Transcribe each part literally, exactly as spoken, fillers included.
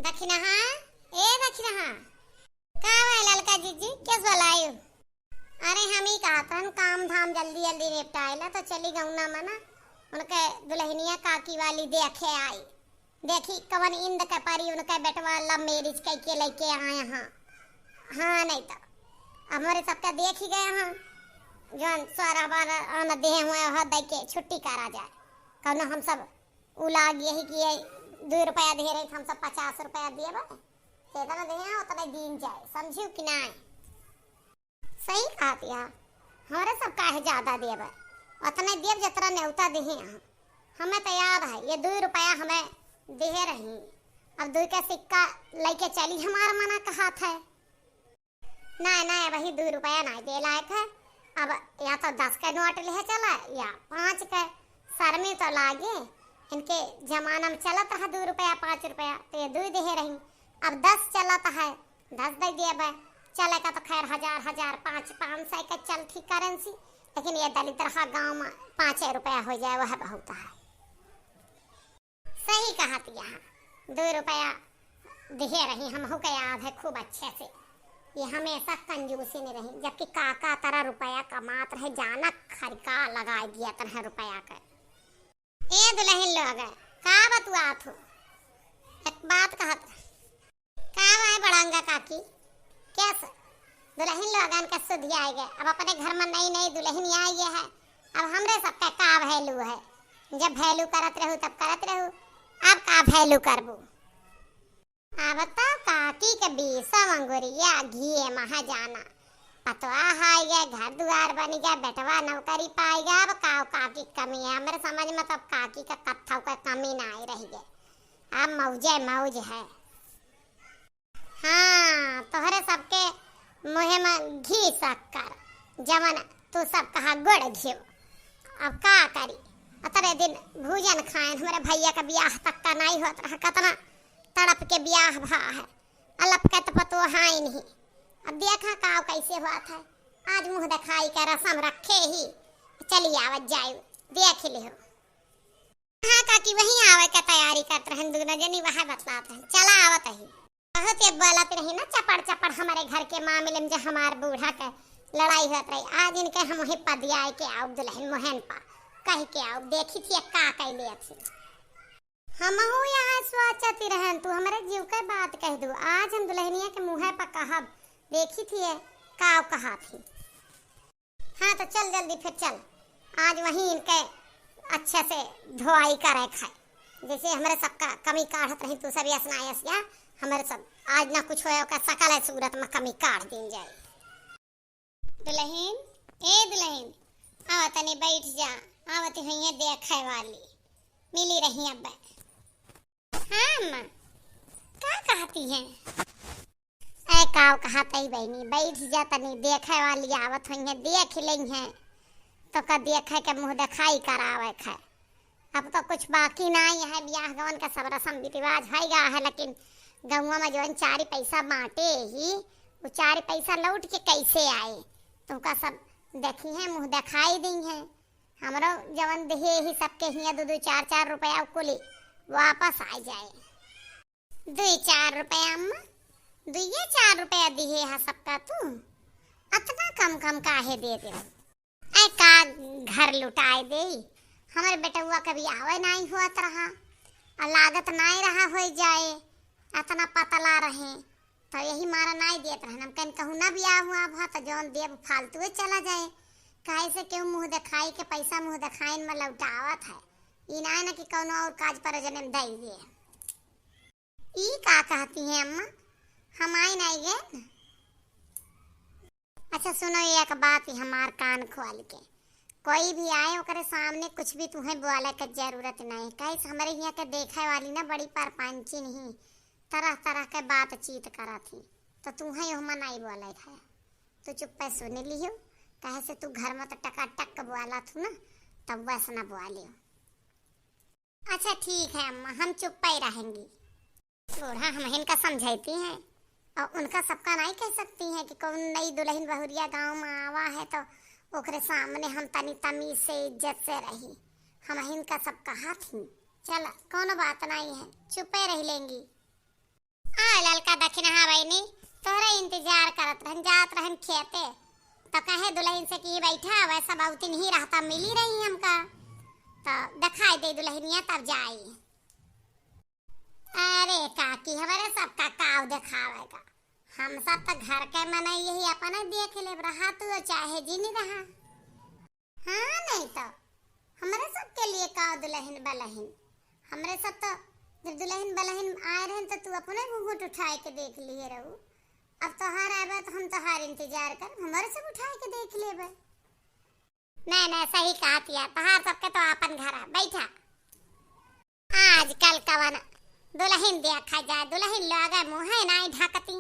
दखिनहा, ए दखिनहा, का हुआ ललका जीजी, केस बोलायु? अरे हम ही कहत रहन, काम धाम जल्दी जल्दी निपटाइला, तो चली गौना मना, उनके दुलहिनिया काकी वाली देखे आई। देखी कवन इंद के परी उनके बेटवा love marriage कइके लइके आए हैं। हाँ, नहीं तो हमरे सबका देख ही गए हैं, जौन सोरा बारा आन देहे हुए, वह दे के छुट्टी करा जाए। कौनो हम सब उलाग यही कि ये दो रुपया दे रही, हम सब पचास रुपया दिए बा, जितना देहे हैं उतना दीन जाए, समझियो कि नाय? सही कहत या, हमरे सब काहे ज्यादा देब, उतने देब जतरा नेवता देहे हैं। हमें तो याद है, ये दो रुपया हमें देहे रही, अब दो का सिक्का लइके चली, हमार मना कहत है। ना, ना, वही दो रुपया ना दे लायक है। अब या तो दस का नोट ले चला या पाँच का, शर्मे तो लागे। इनके जमाना में चलत रहा दो रुपया, पाँच रुपया, तो ये दो देहे रही। अब दस चलत है, दस दे दिया बे। चले का तो खैर हजार, हजार, पाँच, पाँच सौ का चलती currency, लेकिन ये दलिद्र हा गाँव में पाँच रुपया हो जाए, वह बहुत है। सही कहत यहाँ, दो रुपया दिहे रही, हमहू के याद है खूब अच्छे से। ये हमेशा कंजूसी में रही, जबकि काका तरह रुपया कमात रहे, जाना खरिका लगाए दिया तरह रुपया के। ए दुलहिन लोग, का बतुआत हो? एक बात कहत रहे। का भाई बड़ंगा काकी, कैसे दुलहिन लोगन के सुधिया आए गए? अब अपने घर में नई नई दुलहिन आई गए है, अब हमरे सबका का value है? जब value करत रहू तब करत रहू, अब का value करबू? अब तो काकी के बीसम अंगुरिया घी महा जाना। पतवा हाई गए, घर दुआर बनी गए, बेटवा नौकरी पाई गए, अब का काकी के कमी है? हमरे समझ में तो काकी का कत्थौ का कमी ना आई रही गए, अब मौजे मौज है। हाँ, तोहरे सबके मुँहे में घी शक्कर, जवन तू सब कहा गुड़ घी। अब का करी, अतरे दिन भोजन खाएन, हमरे भैया का बियाह तक का नाई होत रहा, कतना तड़प के बियाह भा है, अलप के तो पतो है ही नहीं। अब देखा का कैसे होत है, आज मुँह दिखाई के रसम रखे ही, चली आवत जायु, देख लिहो। हाँ काकी, वहीं आवे के तैयारी करत रहन, दुनो जनी वहाँ बतलात रहन। चला आवत ही। बहुत ये बोलत रही ना चपड़ चपड़ हमारे घर के मामले में, जो हमार बूढ़ा के लड़ाई होत रही। आज इनके हम वहीं पदियाए के आउब दुलहिन मोहन पा, कह के आउब, देखी थी का कैले अथी। हमहू यहाँ सोचत रहन, तू हमारे जीव के बात कह दू। आज हम दुलहिनिया के मुँह पर कहब, देखी थी का कहा थी। हाँ, तो चल जल्दी फिर चल, आज वहीं इनके अच्छे से धोआई करे खाए, जैसे हमरे सबका कमी काढ़त रही तू सब यस ना यस या, हमरे सब आज ना कुछ होए ओकर सकल है सूरत में कमी काढ़ दीन जाए। दुलहिन, ए दुलहिन, आवा तनी बैठ जा, आवत हुई है देखे वाली, मिली रही अब। हाँ अम्मा, का कहती हैं? ऐ काव कहत हई बहिनी, बैठ जा तनी, देखे वाली आवत होइहें, देख लेइहें, तो का देखे के मुँह देखाई करावे के। अब तो कुछ बाकी नाई है, बियाह गवन का सब रसम रिवाज है गा है, लेकिन गौवा में जवन चारी पैसा बाँटे ही, उ चारी पैसा लौट के कैसे आए? तुमका सब देखिहें, मुँह देखाई दीहें। हमरो जवन देहे ही सबके हियाँ दो दो चार चार रुपया कुली वापस आ जाए। दुई चार रुपया अम्मा, दुइये चार रुपया दिहे हा सबका तू, अतना कम कम काहे दे दे? ऐ का घर लुटाए दे, हमरे बेटउआ कभी आवे नाई होत रहा, और लागत नाई रहा होई जाए, अतना पतला रहे, तो यही मारा नाई देत रहन। हम कहन कहूँ ना बियाह हुआ भा तो जौन देब फालतुए चला जाए, काहे से केहू मुँह देखाई के पैसा मुँह देखाइन में लौटावत है, ई नाई ना कि कौनो और काज पर जने दे दिए। ई का कहती हैं अम्मा? हम आई नाई गए न। अच्छा सुनो, एक बात ही हमार कान खोल के, कोई भी आए ओकरे सामने कुछ भी तुहें बोले के जरूरत नहीं, काहे से हमरे हियाँ के देखे वाली ना बड़ी परपंचिन ही, तरह तरह के बातचीत करत ही, तो तुहें ओहमा नाई बोले है, तू चुप्पे सुन लियो, काहे से तू घर में तो टकाटक बोलत हूँ ना, तब वैसे ना बोलियो। अच्छा ठीक है अम्मा, हम चुप्पे रहेंगी। बूढ़ा हमहिन का समझाती हैं और उनका सबका नाई कह सकती हैं कि कौन नई दुलहिन बहुरिया गाँव में आवा है तो ओकरे सामने हम तनी तमीज से इज्जत से रही। हमहिन का सब कहा थी, चल कौनो बात नाई है, चुप्पे रह लेंगी। आ ललका दखिनहा बहिनी, तोहरे इंतजार करत रहन, जात रहन खेते, तो कहे दुलहिन से कि बैठा, वैसा बहुत दिन ही रहता, मिली रही हमका, तो दिखाई दे दुलहिनिया तब जाई। अरे काकी, हमरे सबका काव देखावेगा, हम सब तो घर के मनई यही अपने देख लेब, रहा तू चाहे जिन रहा। हाँ, नहीं तो हमरे सबके लिए काव दुलहिन बलहिन, हमरे सब तो जब दुलहिन बलहिन आए रहन तो तू अपने घूंघट उठाए के देख लिए रहू। अब तोहार आबे तो हम तोहार इंतजार कर, हमरे सब उठाए के देख लेबे। नहीं, नहीं, सही कहत हिया, तोहार सबके तो आपन घर है, बैठा। आजकल कवन दुलहिन देखा जाए, दुलहिन लोग मुँहे नाई ढकती,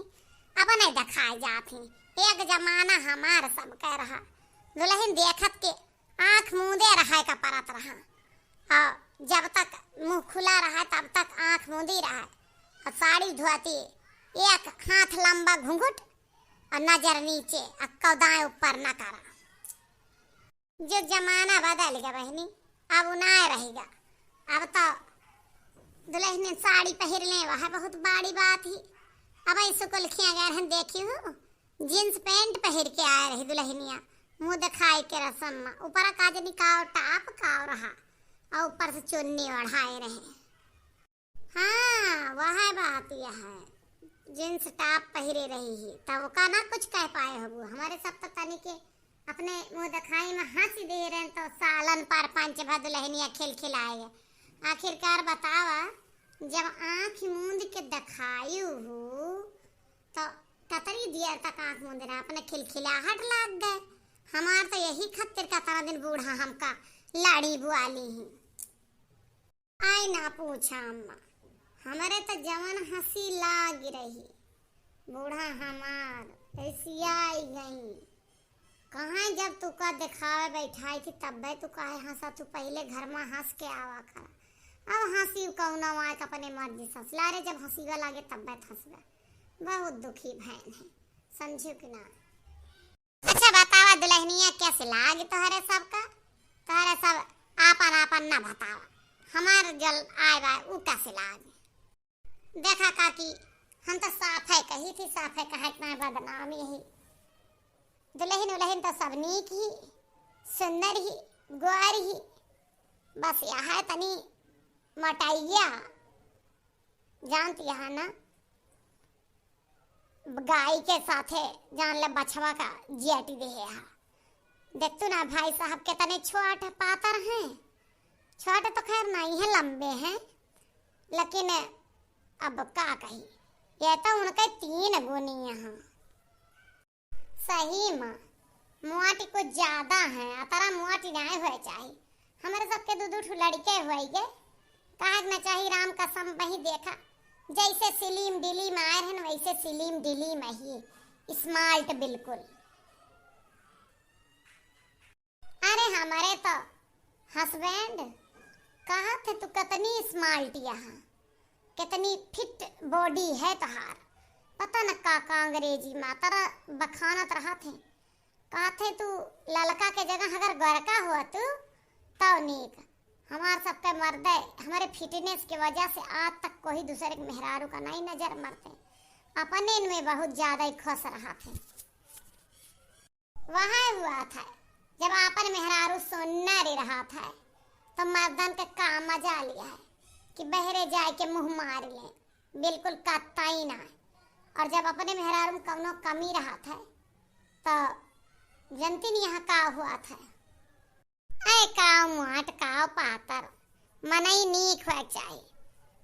अब नहीं देखाए जात ही। एक जमाना हमार सबके रहा, दुलहिन देखत के आँख मूंदे रहे का परत रहा, और जब तक मुँह खुला रहे तब तक आँख मूंदी रहे, और साड़ी धोती एक हाथ लंबा घुंघुट और नजर नीचे, अक्का दाएं ऊपर न करा। जो जमाना बदल गया बहिनी, अब उ ना रहेगा। अब तो दुलहिन साड़ी पहिर ले, वह बहुत बड़ी बात ही। अब ऐसे कुल खिया गए रहन, देखी हूँ, जींस पैंट पहिर के आए रही दुलहिनिया, मुँह दिखाई के रसम में, ऊपर का जनी काव टाप काव रहा, और ऊपर से चुन्नी ओढ़ाए रहे। हाँ, वह बात यह है, जींस टॉप पहिरे रही ही, तब ओका ना कुछ कह पाए होबू। हमरे सब तो तनी के अपने मुँह दिखाई में हँसी दे रहे, तो सालन पर पंच भर दुलहिनिया खिलखिलाए। आखिरकार बतावा, जब आँख मूंद के दिखायु हू, तो कतरी देर तक आँख मूंद रहा, अपने खिलखिलाहट लाग गए। हमार तो यही खातिर कतना दिन बूढ़ा हमका लाड़ी बुआ ली ही। आई ना पूछा अम्मा, हमरे त जवन हँसी लाग रही, बूढ़ा हमार रिसियाई गई। कहाँ जब तुका देखावे बैठाई थी तब्बे तू काहे हँसा, तू पहिले घर में हँस के आवा करा। अब हँसी कौनो आए के अपने मर्जी से हँस ला रे, जब हँसीवा लागे तब्बे त हँसबे। बहुत दुखी भैन है, समझू कि ना? अच्छा बतावा दुलहिनिया, कैसे लागी तोहरे सबका? तोहरे सब आपन आपन ना बतावा, हमार जल आए बा उ कैसे लागी? देखा काकी, हम तो साफे कही थी, साफे कहे इतना बदनामी ही। दुलहिन उलहिन तो सब नीक ही, सुंदर ही, गोर ही, बस यह है तनी मोटाइया, जानती है ना, गाय के साथे जान ले बछवा का जियटी देहे हा। देखतू ना भाई साहब कितने छोट पातर हैं, छोट तो खैर नहीं है, लंबे हैं, लेकिन अब का कही, ये तो उनके तीन गुनी यहाँ। सही में, मोटी कुछ ज्यादा है, अतरा मोटी नाय होए चाही। हमरे सबके दू दू ठो लड़के होई गए, कहा के ना चाही, राम कसम वही देखा, जैसे सिलीम डिलीम आए रहन, वैसे सिलीम डिलीम ही, स्मार्ट बिल्कुल। अरे हमरे तो हस्बैंड कहत है, "तू कितनी स्मार्ट यहाँ, कितनी फिट बॉडी है तोहार।" पता न का का अंग्रेजी में तरह बखानत रहत है। कहत है, "तू ललका के जगह अगर गोरका हुआ तू, तब नीक।" हमार सबके मर्दे हमारे फिटनेस के वजह से आज तक कोई दूसरे के मेहरारू का नहीं नजर मरते, अपने में बहुत ज्यादा ही खुश रहत है। वह हुआ था, जब आपन मेहरारू सुन्नर रहत है, तो मर्दन के का मजा लिया है कि बहरे जाए के मुंह मार ले, बिल्कुल कतई ना। और जब अपने मेहरारू में कौनो कमी रहत है, तो जनती नहीं यहाँ का हुआ था। ऐ काव मोट, काव पातर, मनई नीक होए के चाही।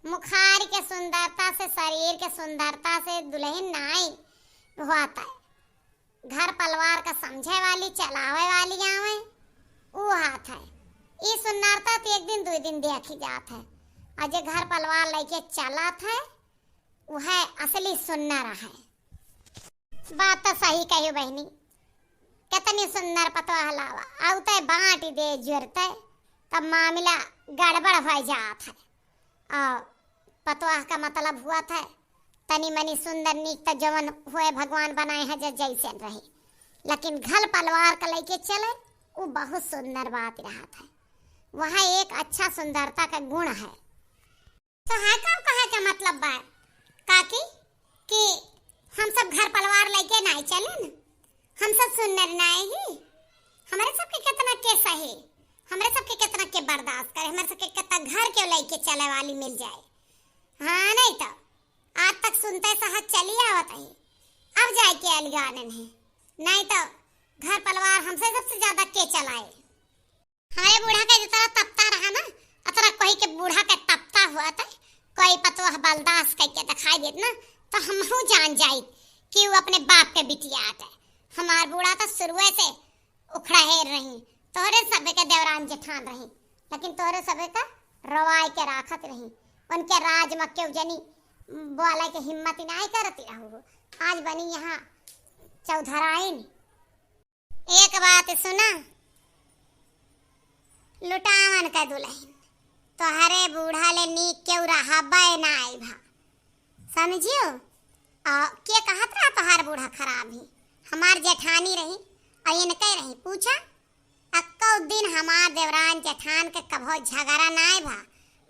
मुखार के सुंदरता से, शरीर के सुंदरता से दुलहिन नाई होत है। घर परिवार का समझे वाली, चलावे वाली आवे, ऊ हाथ है। ई सुंदरता तो एक दिन, दो दिन देखी जात है, और जे घर परिवार लेके चलत है, वह असली सुंदर है। बात तो सही कही बहिनी, कितनी सुंदर पतोह लावा, आउते बांट दे जुरते, तब मामला गड़बड़ हो जात है। और पतोह का मतलब हुआ था तनी मनी सुंदर नीक, तो जवन हुए भगवान बनाए हैं जो जैसे रहे, लेकिन घर परिवार का लेके चले, वो बहुत सुंदर बात रहत है। वह एक अच्छा सुंदरता का गुण है। तो है का कहे के मतलब बा काकी? कि हम सब घर परिवार लइके नाहीं चलेन, हम सब सुन्नर नाहीं ही, हमरे सबके केतना के सहे, हमरे सबके केतना के बर्दाश्त करे, हमरे सबके केतना घर के लइके चले वाली मिल जाए। हाँ, नाहीं तो आज तक सुनते सहत चली आवत ही, अब जाइके अलगानेन है, नाहीं तो घर परिवार हमसे सबसे ज्यादा के चलाए। हमरे बूढ़ा के जितना तपता रहा ना, उतना कोई के बूढ़ा के तपता हुआ था। कोई पतोह बर्दाश्त कइके देखाई देत ना, तो हमहू जान जाइत कि वो अपने बाप के बिटिया आटे। हमार बूढ़ा तो शुरुए से उखड़ा हेर रही, तोहरे सबे के देवरान जेठान रही, लेकिन तोहरे सबे का रोवाई के राखत रही। उनके राज में केहू जनी बोले के हिम्मत ही नाहीं करती रहू। आज बनी यहाँ चौधराइन। एक बात सुना, लुटावन का दुलहिन, तोहरे बूढ़ा ले नीक केहू रहबे नाहीं भा, समझियो? आ, के कहत रहा तोहार बूढ़ा खराब ही? हमार जेठानी रही और इनके रही, पूछा? अक्को दिन हमार देवरान जेठान के कभो झगड़ा नाहीं भा,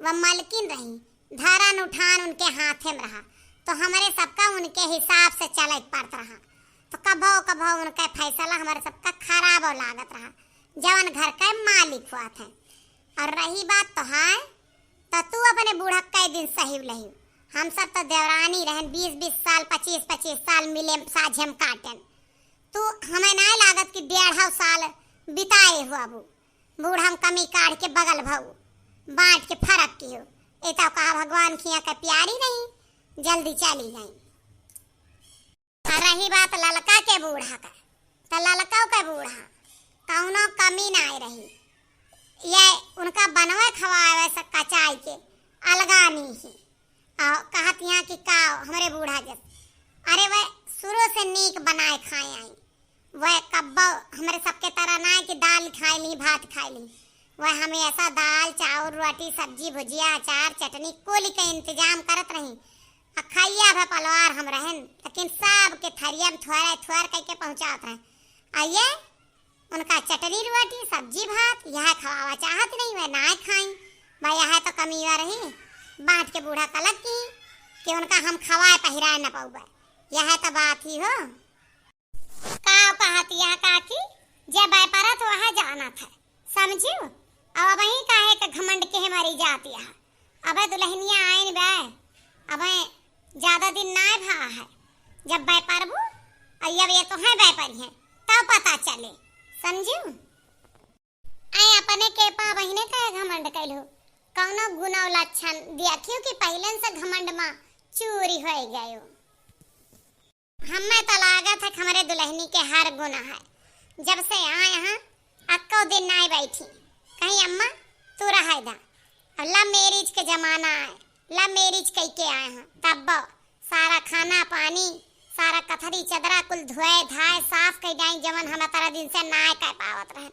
वह मलकिन रही, धरन उठान उनके हाथे में रहा, तो हमरे सबका उनके हिसाब से चले के पड़त रहा। तो कभो कभो उनका फैसला हमरे सबका खराब लागत रहा, जवन घर के मालिक हुआ थे। और रही बात तोहार, तो तू अपने बूढ़ा कई दिन सही लही। हम सब तो देवरानी रहन, बीस बीस साल, पच्चीस पच्चीस साल मिले साझे में काटेन। तू हमें नाहीं लागत कि डेढ़ साल बिताए हुआ बू। बूढ़ा में कमी काढ़ के बगल भऊ, बांट के फरक कियो। ए तो कहा भगवान खिया के प्यारी रही, जल्दी चली गई। और रही बात ललका के बूढ़ा का, तो ललका के बूढ़ा कौनो कमी नाहीं रही। ये उनका बनवे खवावे से कचाई के अलगानी ही। आ कहत यहाँ कि का हमरे बूढ़ा जस, अरे वह शुरू से नीक बनाए खाए आई। वह कब्बो हमरे सबके तरह ना है कि दाल खाए ली, भात खाए ली। वह हमेशा दाल, चाउर, रोटी, सब्जी, भुजिया, अचार, चटनी, कुल के इंतजाम करत रही। आ खइया भे पलवार हम रहन, लेकिन सबके थरिया में थोड़े थोड़ करके पहुँचावत रहे। आ ये उनका चटनी, रोटी, सब्जी, भात, यह खवावा चाहत नहीं, वह ना खाई। भाई, यह तो कमी हुआ रही, बांट के बूढ़ा कलक की कि उनका हम खवाए पहिराए न पाउबे। यह तो बात ही हो। का कहत यह काकी, जे व्यापारत वह जानत है, समझियो? अब वही काहे के घमंड के मरी जात यह। अबे दुल्हनिया आइन बे, अबे ज्यादा दिन नाय भा है। जब व्यापारबू, अब ये तो है व्यापारी है, तब पता चले, समझियो? ऐ अपने के पा बहिने का घमंड कैलू, कौनो गुना लक्षण देखियो कि पहले से घमंड में चूरी हो गयो। हमें तो लागत है कि हमरे दुल्हनी के हर गुना है। जब से आए हैं, अक्को दिन नाय बैठी। कहीं अम्मा, तू रहे दा। अब love marriage के जमाना है, love marriage कई के आए हैं। तब सारा खाना पानी, सारा कथरी चदरा कुल धोए धाए साफ कई जाए, जवन हम तरह दिन से नाय कर पावत रहन।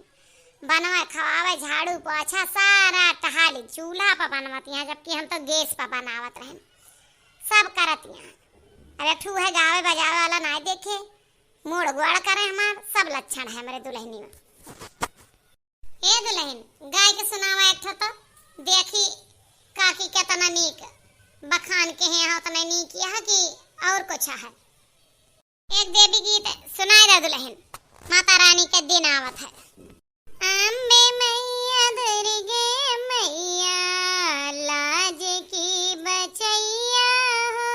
बनवा खवावे, झाड़ू पोछा सारा टहाली चूल्हा पर बनवत यहाँ, जबकि हम तो गैस पर बनावत रहन। सब करत यहाँ। अब एक ठू है गावे बजावे वाला नाय देखे, मूड़ गोड़ करे हमार, सब लक्षण है हमरे दुल्हनी में। ए दुल्हन, गाय के सुनावा एक ठो तो, देखी काकी केतना नीक बखान के हैं, उतना नीक यह कि और कुछ है। एक देवी गीत सुनाए दे दुल्हन, माता रानी के दिन आवत है। अम्बे मैया दुर्गे मैया लाज की बचैया हो,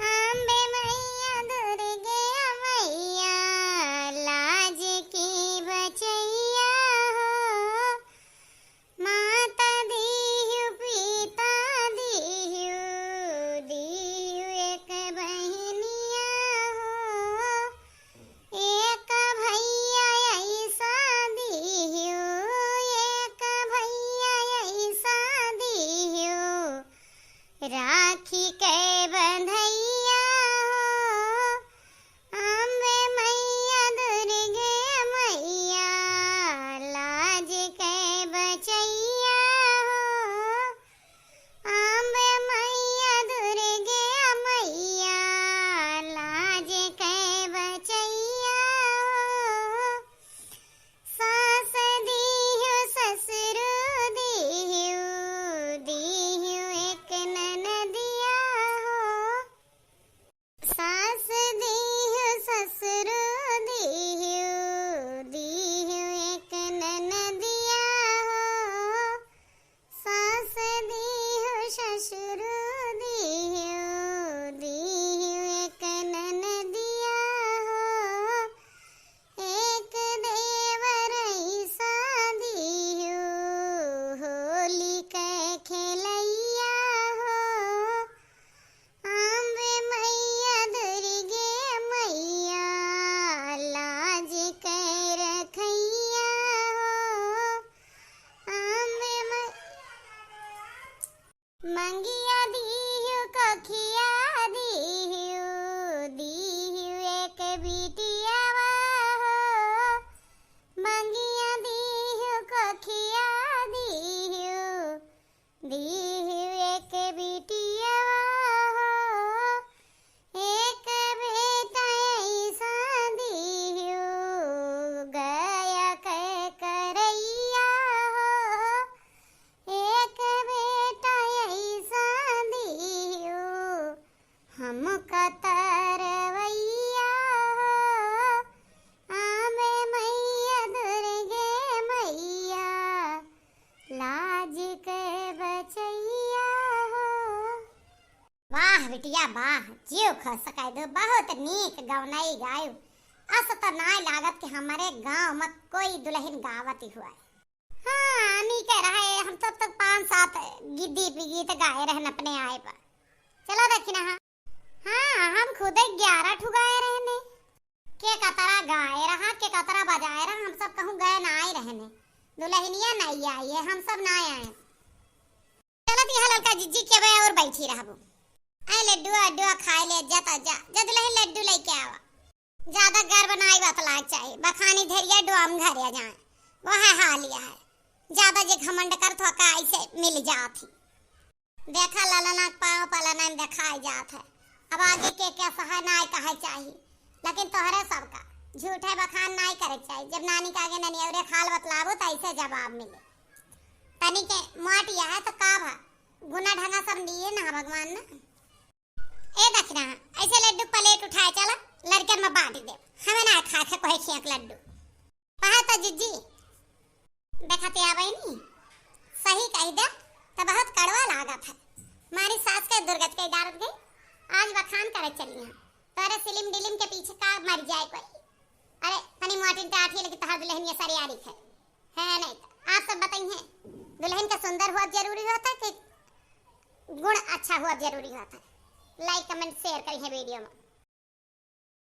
अम्बे मैया दुर्गे मैया लाज की बचैया हो, माता दीहु पिता दीहु, दीहु एक बहिनिया हो, एक भैया ऐसा दीहु, एक भैया ऐसा बिटियावा हो, मंगिया दीहु, कोखिया दीहु, दीहु एक बिटियावा हो, एक बेटा ऐसा दीहु, गया के करैया हो, एक बेटा ऐसा दीहु, हमका तरवैया हो, आवे मैया दुर्गे मैया, लाज के बचैया हो। वाह बिटिया वाह, जीव खुश कै दू, बहुत नीक गवनई गायू। अस त नाय लागत कि हमरे गाँव में कोई दुलहिन गावत हुआ। हाँ, नीके रहे, हम तब तक पाँच सात गीत, गीत गाए रहन अपने आए पर। चला देखी ना, हाँ। हाँ, हम खुदे ग्यारह ठो गाए रहने। के कतरा गाए रहा, के कतरा बजाए रहा, हम सब कहूँ गए ना आए रहने। दुलहिनिया नहीं आई है, हम सब ना आए। चलत यहाँ ललका जिज्जी के बे और बैठी रहबू। ऐ लड्डू, लड्डू खाए ले, जा त जा, जा दुलहिन लड्डू लेके आवा। ज्यादा गर्व नाई बतलाए के चाही, बखानी धरिया डोम घरे जाए, वह हाल यह है। ज्यादा जे घमंड करत हो का ऐसे मिल जात ही। देखा ललना के पाँव पलना में देखाई जात है। अब आगे के क्या सहाय नाई कहे चाही, लेकिन तोहरे सबका झूठे बखान नाई करे के चाही। जब नानी के आगे ननियौरे खाल बतलाबू त ऐसे जवाब मिले। तनी के मोट यह है तो का भा, गुना ढंगा सब दिए ना भगवान ना। ए दखिना, ऐसे लड्डू के plate उठाए चला, लड़कन में बांट दे। हमें ना खाए थे कोई खियाक लड्डू। पहा तो जिज्जी, देखते आ बहिनी, सही कही दे, तो बहुत कड़वा लागत है। मारी सास के दुर्गत के डारत गई, आज बखान करे चली हैं। तोरे सिलिम डिलिम के पीछे का मर जाए कोई। अरे, तनी मोटिन टाठी लेकिन तहार दुल्हनिया सरियारी है। है नहीं तो आप सब बताइए, दुल्हन का सुंदर हुआ जरूरी होता है कि गुण अच्छा हुआ जरूरी होता है? Like, comment, share करिए video में।